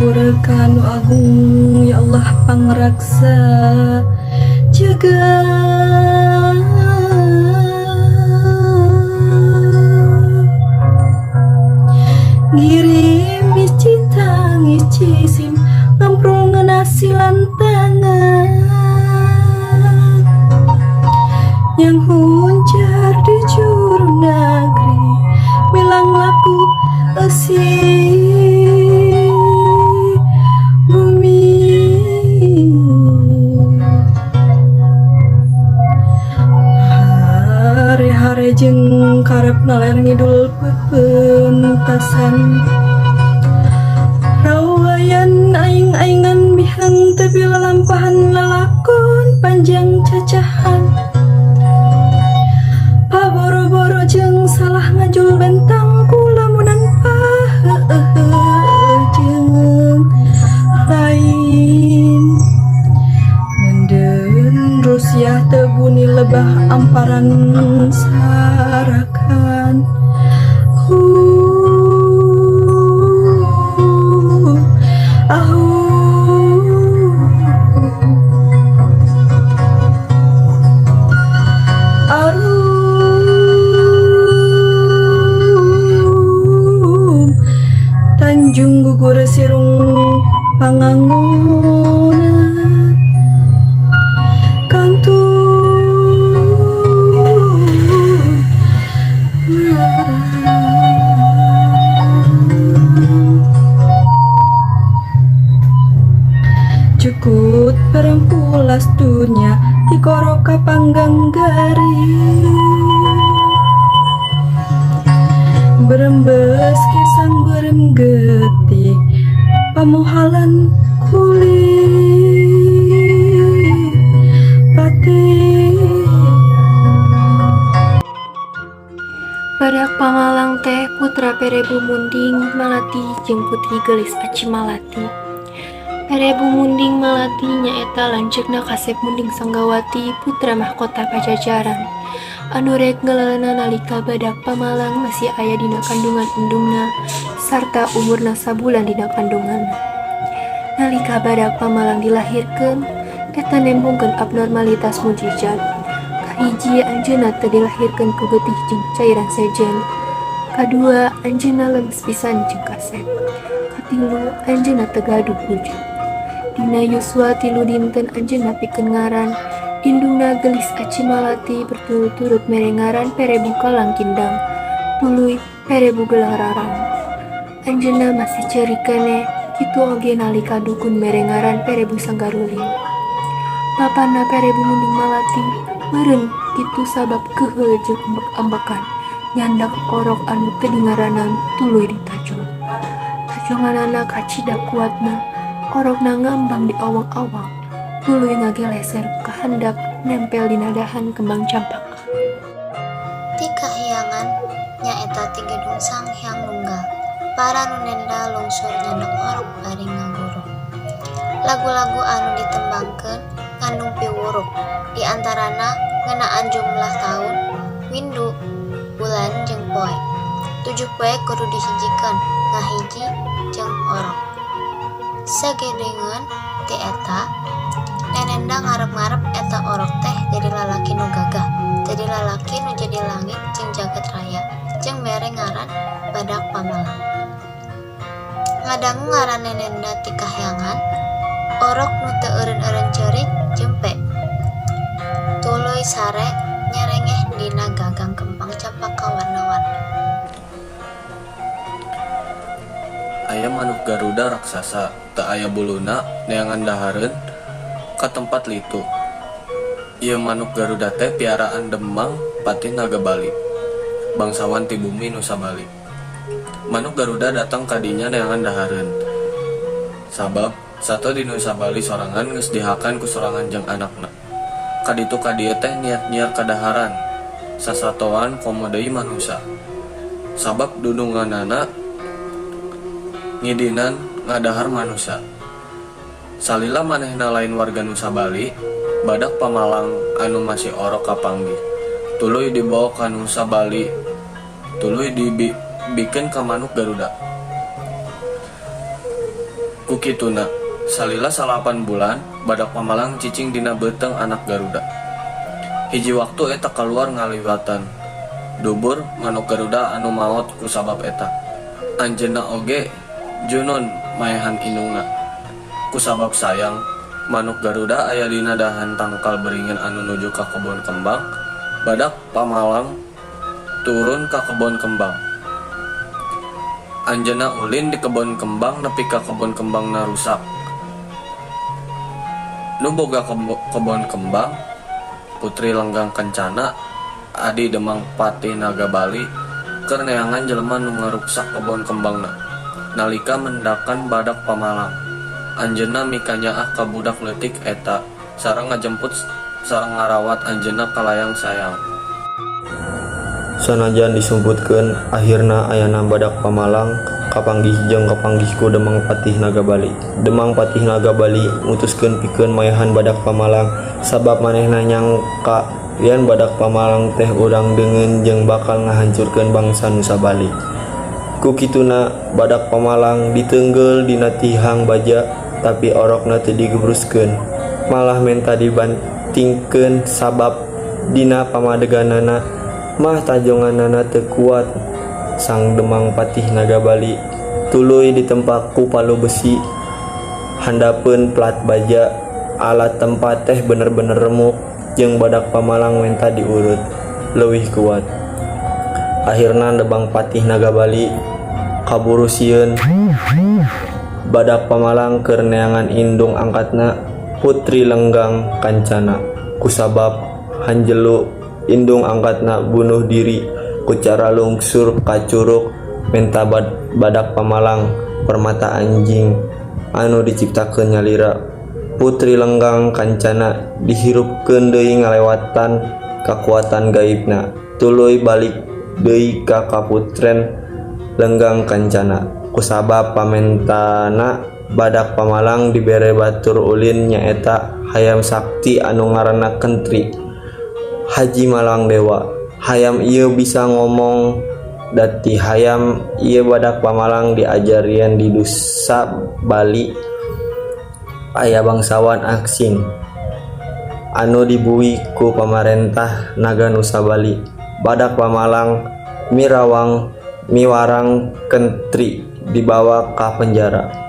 Hampura ka nu agung ya Allah pangraksa jaga. Girimis citangis cisim ngamprul ngeunah silantangan yang huncar di juru negeri milang laku eusi bumi. Hare-hare jeung karep naler ngidul pepentasan rawayan aing-aingan bihang tepi lalampahan lalakon panjang cacahan paboro-boro jeung salah ngajul bentang ku lamunan jeung lain nenden Rusiah tebuni lebah amparan sarakan. Arum Tanjung gugur sirung pangangunan kantun Cukut perempulas dunya tikoro kapanggang garing berembes kesang berem getih pamohalan kulit pati. Badak Pamalang teh putra Perebu Munding Malati jeung Putri Geulis Aci Malati. Perebu Munding Malati nyaeta lanceukna Kasep Munding Sanggawati, putra mahkota Pajajaran. Anu rek ngeleleuna nalika Badak Pamalang masih aya dina kandungan indungna sarta umurna sabulan dina kandunganna. Nalika Badak Pamalang dilahirkeun, eta nembongkeun abnormalitas mujijat. Kahiji, anjeunna teu dilahirkeun ku getih jeung cairan sejen. Kadua, anjeunna lemes pisan jeung kasep. Katilu, anjeunna teu gaduh wujud. Dina yuswa 3 dinten anjeunna pikeun ngaran, indungna Geulis Aci Malati berturut-turut mere ngaran Perebu Kalang Kindang, tuluy Perebu Gelang Rarang. Anjeunna masih ceurik keneh, kitu oge nalika dukun mere ngaran Perebu Sanggaruling. Bapana Perebu Munding Malati meureun kitu sabab keuheul jeung ambek-ambekan nyandak orok anu teu dingaranan tuluy ditajong. Tajonganana kacida kuatna, orokna ngambang di awang-awang, tuluy ngageleser ka handap nempel dina dahan kembang campaka. Ti kahyangan nyaeta ti Gedung Sang Hyang Nunggal. Para nu nenda lungsur nyandak orok bari ngaguru. Lagu-lagu anu ditembangkeun ngandung piwuruk, di antarana ngeunaan jumlah taun, windu, bulan jeung poe. 7 poe kudu dihijikeun ngahiji jeung orok. Sagedengeun ti eta, nenenda ngarep-ngarep eta orok teh jadi lalaki nu gagah, jadi lalaki nu jadi langit jeung jagat raya, jeung mere ngaran Badak Pamalang. Ngadangu ngaran nenenda ti kahyangan, orok nu teu eureun-eureun ceurik jempe. Tuluy sare nyerengeh dina gagang kembang campaka warna-warni. Aya manuk garuda raksasa, teu aya buluna neangan dahareun ka tempat litu. Ieu manuk garuda teh piaraan Demang Patih Nagabali, bangsawan ti bumi Nusa Bali. Manuk garuda datang ka dinya neangan dahareun. Sabab sato di Nusa Bali sorangan geus dihakan ku sorangan jeung anakna. Kaditu ka dieu teh niat nyiar kadaharan, sasatoan komo deui manusa. Sabab dununganana ngidinan ngadahar manusa. Salila manehna lain warga Nusa Bali, Badak Pamalang anu masih orok kapanggih. Tuluy dibawa ka Nusa Bali, tuluy dibikeun ka manuk garuda. Ku Ku kituna, salila 9 bulan, Badak Pamalang cicing dina beuteung anak Garuda. Hiji waktu eta kaluar ngaliwatan dubur manuk Garuda anu maot ku sabab eta. Anjeunna oge junun maehan indungna. Ku sabab sayang, manuk Garuda aya dina dahan tangkal beringin anu nuju ka kebon kembang, Badak Pamalang turun ka kebon kembang. Anjeunna ulin di kebon kembang nepi ka kebon kembangna rusak. Nu boga kebon kembang, Putri Lenggang Kencana, adi Demang Patih Nagabali, keur neangan jelema nu ngaruksak kebon kembangna. Nalika mendakan Badak Pamalang, anjeunna mikanyaah ka budak leutik eta sareng ngajemput sareng ngarawat anjeunna kalayang sayang. Sanajan disumputkeun, ahirna ayana Badak Pamalang kapanggih jeung kapanggih ku Demang Patih Nagabali. Demang Patih Nagabali mutuskeun pikeun maehan Badak Pamalang sabab manehna nyangka yen Badak Pamalang teh urang deungeun jeung bakal ngahancurkeun bangsa Nusa Bali. Ku kituna Badak Pamalang diteunggeul dina tihang baja, tapi orokna teu digebruskeun, malah menta dibantingkeun sabab dina pamadeganana mah tajonganana teu kuat. Sang Demang Patih Nagabali tuluy ditempa ku palu besi handapeun plat baja. Alat tempa teh bener-bener remuk jeung Badak Pamalang menta diurut leuwih kuat. Ahirna Demang Patih Nagabali kaburu sieun. Badak Pamalang keur neangan indung angkatna, Putri Lenggang Kancana. Kusabab hanjelu, indung angkatna bunuh diri ku cara lungsur ka curug menta Badak Pamalang permata anjing anu diciptakeun nyalira. Putri Lenggang Kancana dihirupkeun deui ngalewatan kakuatan gaibna, tuluy balik deui ka Kaputren Lenggang Kancana. Kusabab pamentana, Badak Pamalang dibere batur ulin, nyaeta hayam sakti anu ngaranna Kentri Haji Malang Dewa. Hayam ieu bisa ngomong. Da ti hayam ieu Badak Pamalang diajar yen di Nusa Bali aya bangsawan asing anu dibui ku pamarentah naga Nusa Bali. Badak Pamalang miwarang Kentri dibawa ka penjara.